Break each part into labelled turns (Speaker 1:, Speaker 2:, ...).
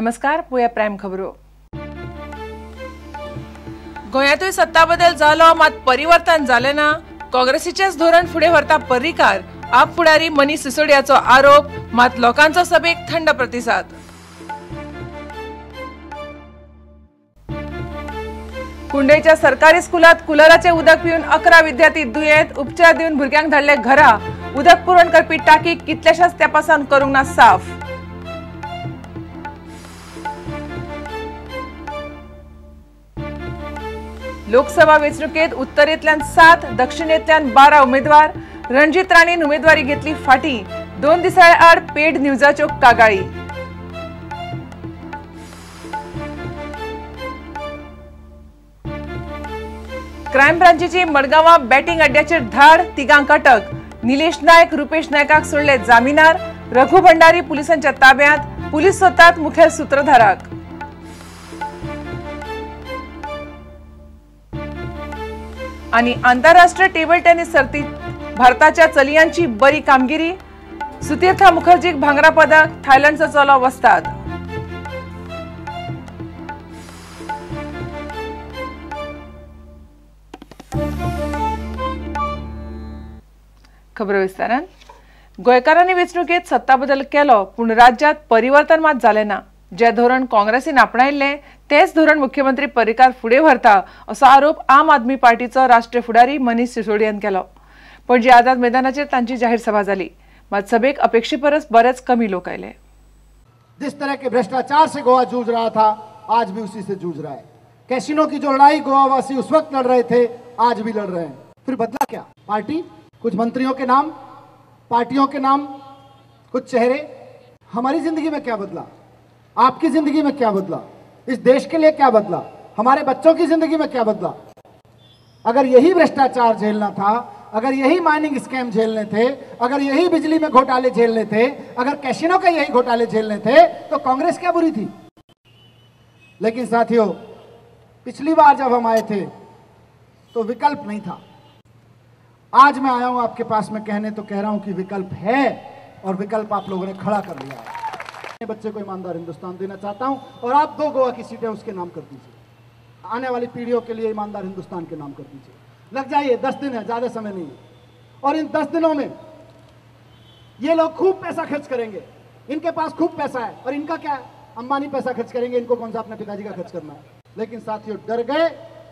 Speaker 1: नमस्कार, पळोवया प्रायम खबरो। गोंयांतूय सत्ता बदल जालो मात परिवर्तन जालें ना। काँग्रेसीचेच धोरण फुडें व्हरता पर्रीकार, आप फुडारी मनीष सिसोडियाचो आरोप, मात लोकांचो सभेक थंड प्रतिसाद। कुंडईच्या सरकारी स्कुलात कुलराचे उदक पिवन 11 विद्यार्थी दुयेंत, उपचार दिवन भुरग्यांक धाडले घरा। उदक पुरवण करपी टाकी कितल्याशाच तेंपासान करूंक ना साफ। लोकसभा वेंचणुकेत उत्तरेंतल्यान 7, दक्षिणेंतल्यान 12 उमेदवार। रणजीत राणेन उमेदवारी घेतली फाटी, 2 दिसां आड पेड न्यूजाच्यो कागाळी। क्रायम ब्रांचीची मडगांवां बॅटिंग अड्ड्याचेर धाड, तिगांक अटक। निलेश नायक, रुपेश नायकाक सोडले जामिनार। रघु भंडारी पुलिसांच्या ताब्यात, पुलीस सोदतात मुखेल सूत्रधाराक। आणि आंतरराष्ट्रीय टेबल टेनिस सर्तीत भारताच्या चलयांची बरी कामगिरी, सुतीर्था मुखर्जीक भांगरा पदक, थायलंडचो चलो वस्ताद। खबरो विस्तारान। गोंयकारांनी वेंचणुकेत सत्ता बदल केलो पूण राज्यात परिवर्तन मात जालें ना। जे धोरण काँग्रेसीन आपणायल्लें तेच धोरण मुख्यमंत्री पर्रीकार फुडें व्हरता असो आरोप आम आदमी पार्टीचो राष्ट्रीय फुडारी मनीष सिसोडियान केलो। पणजे आझाद मैदानाचेर तांची जाहीर सभा जाली, मात सभेक अपेक्षे परस बरेच कमी लोक आयले।
Speaker 2: जिस तरह के भ्रष्टाचार से गोवा जूझ रहा था, आज भी उसी से जूझ रहा है। कैसीनो की जो लड़ाई गोवावासी उस वक्त लड़ रहे थे, आज भी लड़ रहे हैं। फिर बदला क्या? पार्टी, कुछ मंत्रियों के नाम, पार्टियों के नाम, कुछ चेहरे। हमारी जिंदगी में क्या बदला? आपकी जिंदगी में क्या बदला? इस देश के लिए क्या बदला? हमारे बच्चों की जिंदगी में क्या बदला? अगर यही भ्रष्टाचार झेलना था, अगर यही माइनिंग स्कैम झेलने थे, अगर यही बिजली में घोटाले झेलने थे, अगर कैसीनो के यही घोटाले झेलने थे, तो कांग्रेस क्या बुरी थी? लेकिन साथियों, पिछली बार जब हम आए थे तो विकल्प नहीं था। आज मैं आया हूं आपके पास में कहने तो कह रहा हूं कि विकल्प है, और विकल्प आप लोगों ने खड़ा कर लिया है। बच्चे को ईमानदार हिंदुस्तान देना चाहता हूं, और आप 2 गोवा की सीटें उसके नाम कर दीजिए। आने वाली पीढ़ियों के लिए ईमानदार हिंदुस्तान के नाम कर दीजिए। लग जाइए, 10 दिन है, ज्यादा समय नहीं है। और इन 10 दिनों में ये लोग खूब पैसा खर्च करेंगे। इनके पास खूब पैसा है, और इनका क्या है? अंबानी पैसा खर्च करेंगे, इनको कौन सा अपने पिताजी का खर्च करना है। लेकिन साथियों, डर गए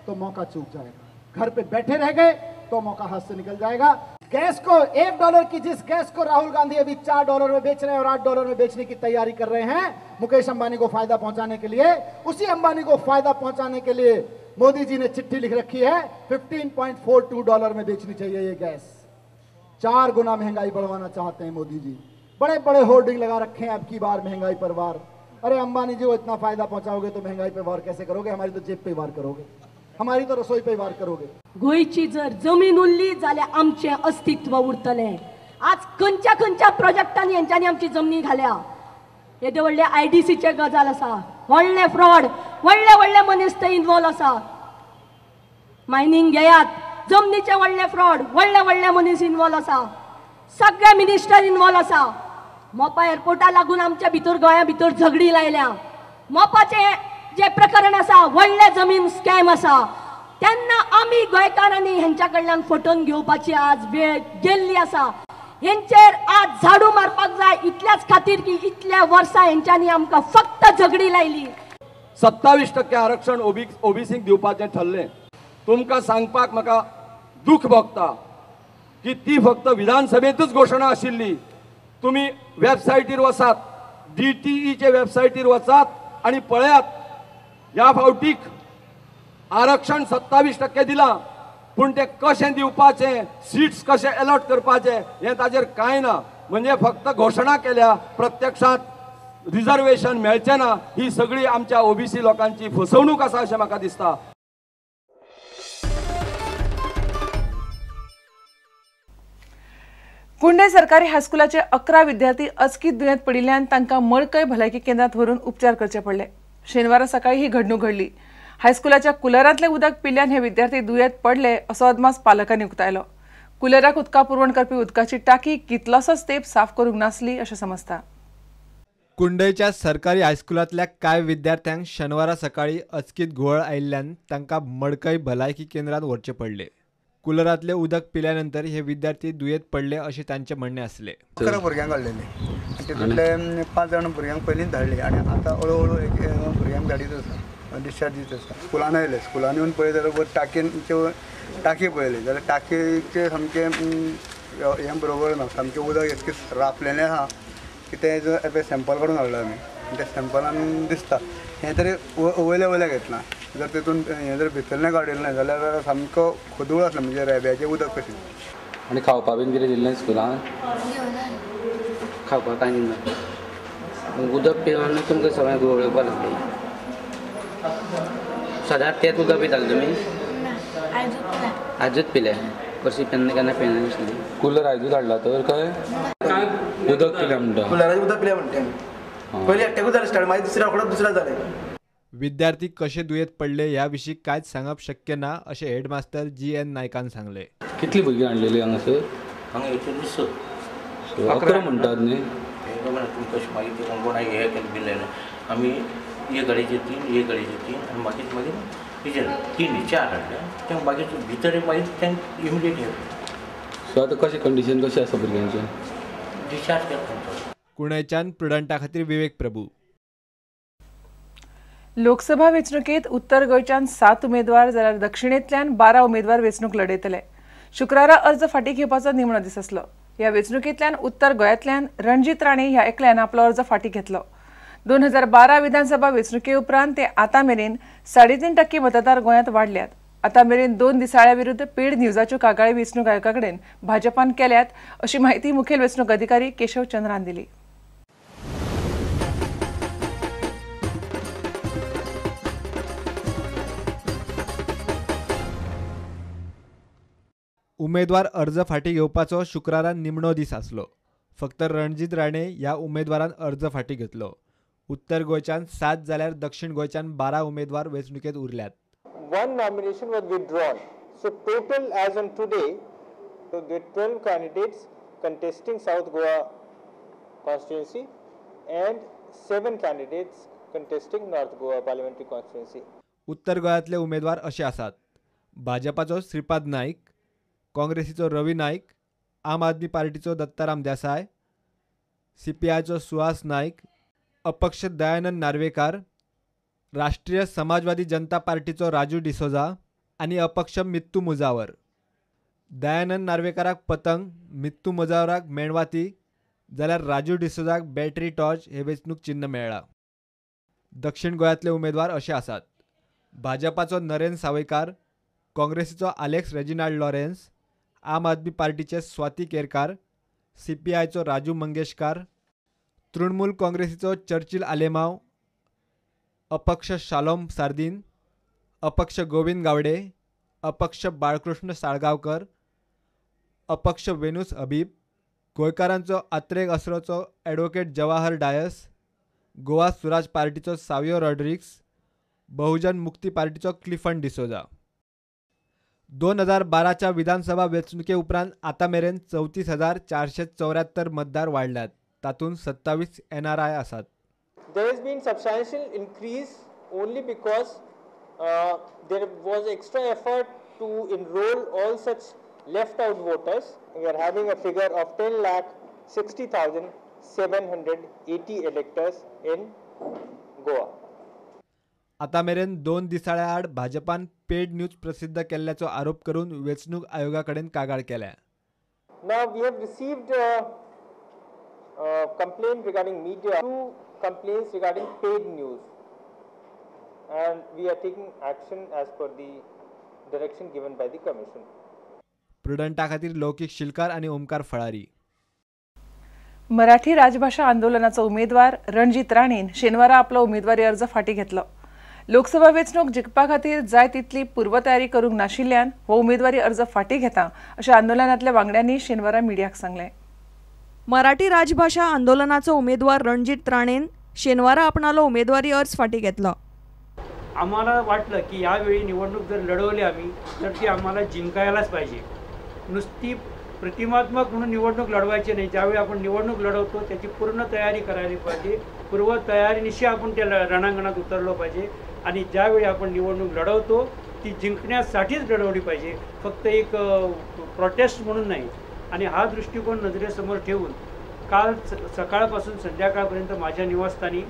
Speaker 2: तो मौका चूक जाएगा, घर पे बैठे रह गए तो मौका हाथ से निकल जाएगा। गैस को $1 की, जिस गैस को राहुल गांधी अभी $4 में बेच रहे हैं और $8 में बेचने की तैयारी कर रहे हैं मुकेश अंबानी को फायदा पहुंचाने के लिए, उसी अंबानी को फायदा पहुंचाने के लिए मोदी जी ने चिट्ठी लिख रखी है, $15.42 में बेचनी चाहिए ये गैस। 4 गुना महंगाई बढ़वाना चाहते हैं मोदी जी। बड़े बड़े होर्डिंग लगा रखे हैं, अब की बार महंगाई पर वार। अरे अंबानी जी, वो इतना फायदा पहुंचाओगे तो महंगाई पर वार कैसे करोगे? हमारी तो जेब पे वार करोगे, हमारी तो रसोई पे वार करोगे।
Speaker 3: गोंयची जर जमीन उरली जाल्यार आमचें अस्तित्व उरतलें। आज खंयच्या खंयच्या प्रोजेक्टांनी हेंच्यांनी आमची जमनी घाल्या। येदे व्हडले आयडीसीचे गजाल आसा, व्हडले फ्रॉड, व्हडले व्हडले मनीस ते इनवॉल्व आसा। मायनींग घेयात, जमनीचे व्हडले फ्रॉड, व्हडले व्हडले मनीस इनवॉल्व आसा, सगळे मिनिस्टर इनवॉल्व आसा। मोपा एअरपोर्टा लागून आमच्या भितर गोंया भितर झगडी लायल्या। मोपाचे जे प्रकरण आसा, व्हडले जमीन स्कॅम आसा, तेन्ना आमी गोंयकारांनी हेंच्या कडल्यान फटोवन घेवपाची आज वेळ गेल्ली आसा। हेंचेर आज झाडू मारपाक जाय, इतल्याच खातीर की इतल्या वर्सां हेंच्यांनी आमकां फक्त झगडी लायली।
Speaker 4: 27% आरक्षण ओबीसीक दिवपाचें ठरलें। तुमकां सांगपाक म्हाका दूख भोगता की ती फक्त विधानसभेंतूच घोशणा आशिल्ली। तुमी वेबसायटीर वचात, डीटीईचे वेबसायटीर वचात आनी पळयात, ह्या फावटीक आरक्षण 27% दिलां, पूण तें कशें दिवपाचें, सीट्स कशें अलॉट करपाचें हें ताजेर कांय ना। म्हणजे फक्त घोशणा केल्या, प्रत्यक्षांत रिजर्वेशन मेळचें ना। ही सगळी आमच्या ओबीसी लोकांची फसवणूक आसा अशें म्हाका दिसता।
Speaker 1: कुंडे सरकारी हायस्कुलाचे 11 विद्यार्थी अचकीत दुयेंत पडिल्ल्यान तांकां मडकय भलायकी केंद्रांत व्हरून उपचार करचे पडले। शेनवारा सकाळी ही घडणूक घडली। हायस्कुलाच्या कुलरांतले उदक पिल्ल्यान हे विद्यार्थी दुयेंत पडले असो अदमास पालकांनी उक्तायलो। कुलराक उदका पुरवण करपी उदकाची टाकी कितलोसोच तेंप साफ करूंक नासली अशें समजता।
Speaker 5: कुंडयच्या सरकारी हायस्कुलांतल्या कांय विद्यार्थ्यांक शेनवारा सकाळीं अचकीत घुंवळ आयिल्ल्यान तांकां मडकय भलायकी केंद्रांत व्हरचे पडले. कुलरांतलें उदक पिल्या नंतर हे विद्यार्थी दुयेंत पडले अशें तांचें म्हणणें आसलें.
Speaker 6: 11 भुरग्यांक हाडलेले, तितूंतले 5 जाण भुरग्यांक पयलींच धाडले आनी आतां हळू हळू एक भुरग्यांक धाडीत आसा, डिस्चार्ज दीत आसा. स्कुलान आयले, स्कुलान येवन पळयत जाल्यार टाकयेन टाकी पळयली जाल्यार टाकयेचें सामकें हें बरोबर ना, सामकें उदक इतकें रापलेलें आसा की तें सॅम्पल काडून हाडलो आमी आनी त्या सॅम्पलान दिसता हें तरी वयल्या वयल्या घेतलां, जर तितून हें जर भितरलें काडिल्लें ना जाल्यार सामको खोदूळ आसलें, म्हणजे रेब्याचें उदक कशें.
Speaker 7: आनी खावपा बीन कितें दिल्लें स्कुलान? खावपाक कांय दिना, उदक पिवन तुमकां सगळें घुंवळ येवपाक लागली. सदांच तेंच उदक पिताले तुमी? आयजूच पिले, कशी केन्ना केन्ना पिना दिसली.
Speaker 8: कुलर आयजूच हाडला तर काय उदक पिले म्हणटा?
Speaker 9: कुलराचें उदक पिले म्हणटा आमी. पयलीं एकट्याकूच जालें स्टार्ट, मागीर दुसऱ्या रोखडोच दुसऱ्या जालें.
Speaker 5: विद्यार्थी कशे दुयेंत पडले ह्या विशीं कांयच सांगप शक्य ना अशें हेडमास्तर जी.एन. नायकान सांगलें.
Speaker 8: कितली भुरगीं हाडलेली हांगासर?
Speaker 10: हांगा एकशे
Speaker 8: 11 म्हणटात न्ही?
Speaker 10: तुमकां कशें मागीर ते कोण हे केलें बिल आमी एक गाडयेचे 3, एक गाडयेचे 3 आनी मागीर मागीर हेजेर 3 4 हाडले ते मागीर भितर मागीर तांकां इमिडिएट हे.
Speaker 8: सो आतां कशें कंडिशन कशें आसा भुरग्यांचें?
Speaker 10: डिस्चार्ज केला.
Speaker 5: कुंडयच्यान प्रुडंटा खातीर विवेक प्रभू.
Speaker 1: लोकसभा वेंचणुकेंत उत्तर गोंयच्यान 7 उमेदवार जाल्यार दक्षिणेंतल्यान 12 उमेदवार वेंचणूक लढयतले. शुक्रारा अर्ज फाटीं घेवपाचो निमणो दीस आसलो. ह्या वेंचणुकेंतल्यान उत्तर गोंयांतल्यान रणजीत राणे ह्या एकल्यान आपलो अर्ज फाटीं घेतलो. 2012 विधानसभा वेंचणुके उपरांत ते आतां मेरेन 3.5% मतदार गोंयांत वाडल्यात. आतां मेरेन 2 दिसाळ्या विरुद्ध पेड न्यूजाच्यो कागाळी वेंचणूक आयोगा कडेन भाजपान केल्यात अशी माहिती मुखेल वेंचणूक अधिकारी केशव चंद्रान दिली.
Speaker 5: उमेदवार अर्ज फाटीं घेवपाचो शुक्रारा निमणो दीस आसलो. फक्त रणजीत राणे ह्या उमेदवारान अर्ज फाटीं घेतलो. उत्तर गोंयच्यान 7 जाल्यार दक्षिण गोंयच्यान 12 उमेदवार वेंचणुकेंत उरल्यात.
Speaker 11: 1 nomination was withdrawn. So total as on today, so there are 12 candidates contesting South Goa constituency and 7 candidates contesting North Goa parliamentary constituency.
Speaker 5: उत्तर गोंयांतले उमेदवार अशे आसात: भाजपाचो श्रीपाद नाईक, काँग्रेसीचो रवी नाईक, आम आदमी पार्टीचो दत्ताराम देसाय, सीपीआयचो सुहास नाईक, अपक्ष दयानंद नार्वेकार, राष्ट्रीय समाजवादी जनता पार्टीचो राजू डिसोजा आनी अपक्ष मित्तू मुजावर. दयानंद नार्वेकाराक पतंग, मित्तू मुजावराक मेणवाती जाल्यार राजू डिसोजाक बॅटरी टॉर्च हे वेंचणूक चिन्न मेळ्ळां. दक्षिण गोंयांतले उमेदवार अशे आसात: भाजपाचो नरेंद्र सावयकार, काँग्रेसीचो Alex Reginald Lawrence, Aam Aadmi पार्टीचे स्वाती केरकार, सीपीआयचो राजू मंगेशकार, तृणमूल काँग्रेसीचो चर्चिल आलेमाव, अपक्ष शालोम सार्दीन, अपक्ष गोविंद गावडे, अपक्ष बाळकृष्ण साळगांवकर, अपक्ष वेनूस हबीब, गोंयकारांचो आत्रेक असरोचो ॲडव्होकेट जवाहर डायस, गोवा सुराज पार्टीचो सावियो रॉड्रिग्स, बहुजन मुक्ती पार्टीचो क्लिफन डिसोजा. 2012च्या विधानसभा वेंचणुके उपरांत आतां मेरेन 34,474 मतदार वाडल्यात. तातूंत 27 NRI आसात.
Speaker 11: There has been substantial increase only because there was extra effort to enroll all such left out voters. We are having a figure of 10,60,780 electors in Goa.
Speaker 5: आतां मेरेन 2 दिसाळ्या आड भाजपान पेड न्यूज प्रसिद्ध केल्ल्याचो आरोप करून वेंचणूक आयोगा कडेन कागाळ केल्या.
Speaker 11: Now we have received a complaint regarding media, 2 complaints regarding paid news, and we are taking action as per the direction given by the commission.
Speaker 5: प्रुडंटा खातीर लौकिक शिलकार आनी ओमकार फळारी.
Speaker 1: मराठी राजभाषा आंदोलनाचो उमेदवार रणजीत राणेन शेनवारा आपलो उमेदवारी अर्ज फाटीं घेतलो. लोकसभा वेंचणूक जिखपा खातीर जाय तितली पूर्वतयारी करूंक नाशिल्ल्यान हो उमेदवारी अर्ज फाटीं घेता अशें आंदोलनांतल्या वांगड्यांनी शेनवारा मिडियाक सांगलें.
Speaker 12: मराठी राजभाषा आंदोलनाचो उमेदवार रणजीत राणेन शेनवारा आपणालो उमेदवारी अर्ज फाटीं घेतलो.
Speaker 13: आम्हाला वाटलं की यावेळी निवडणूक जर लढवली आम्ही तर ती आम्हाला जिंकायलाच पाहिजे. नुसती प्रतिमात्मक म्हणून निवडणूक लढवायची नाही. ज्यावेळी आपण निवडणूक लढवतो त्याची पूर्ण तयारी करायला पाहिजे, पूर्वतयारीनिशी आपण त्या रणांगणात उतरलो पाहिजे आणि ज्यावेळी आपण निवडणूक लढवतो ती जिंकण्यासाठीच लढवली पाहिजे, फक्त एक प्रोटेस्ट म्हणून नाही। आणि हा दृष्टिकोन नजरेसमोर ठेवून काल सकाळपासून संध्याकाळपर्यंत माझ्या निवासस्थानी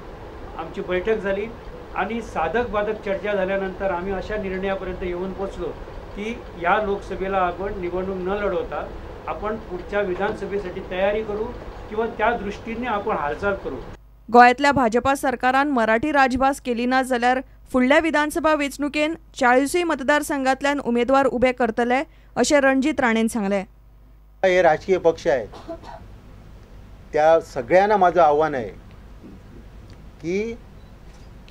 Speaker 13: आमची बैठक झाली आणि साधक बाधक चर्चा झाल्यानंतर आम्ही अशा निर्णयापर्यंत येऊन पोचलो की या लोकसभेला आपण निवडणूक न लढवता आपण पुढच्या विधानसभेसाठी तयारी करू किंवा त्या दृष्टीने आपण हालचाल करू।
Speaker 12: गोव्यांतल्या भाजपा सरकारान मराठी राजभास केली ना जाल्यार फुडल्या विधानसभा वेंचणुकेन 40 मतदारसंघांतल्यान उमेदवार उबे करतले अशें रणजीत राणेन सांगलें।
Speaker 14: हे राजकीय पक्ष आहेत त्या सगळ्यांना माझं आव्हान आहे की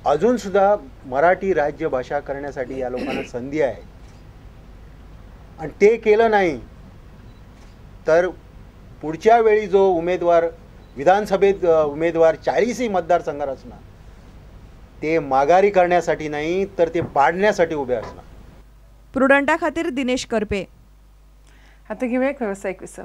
Speaker 14: अजून सुद्धा मराठी राज्यभाषा करण्यासाठी या लोकांना संधी आहे आणि ते केलं नाही तर पुढच्या वेळी जो उमेदवार विधानसभेत उमेदवार 40 मतदारसंघात असणार ते माघारी करण्यासाठी नाही तर ते पाडण्यासाठी उभे असणार।
Speaker 12: प्रुडंटा खातीर दिनेश करपे।
Speaker 1: आता घेऊया एक व्यावसायिक विसव।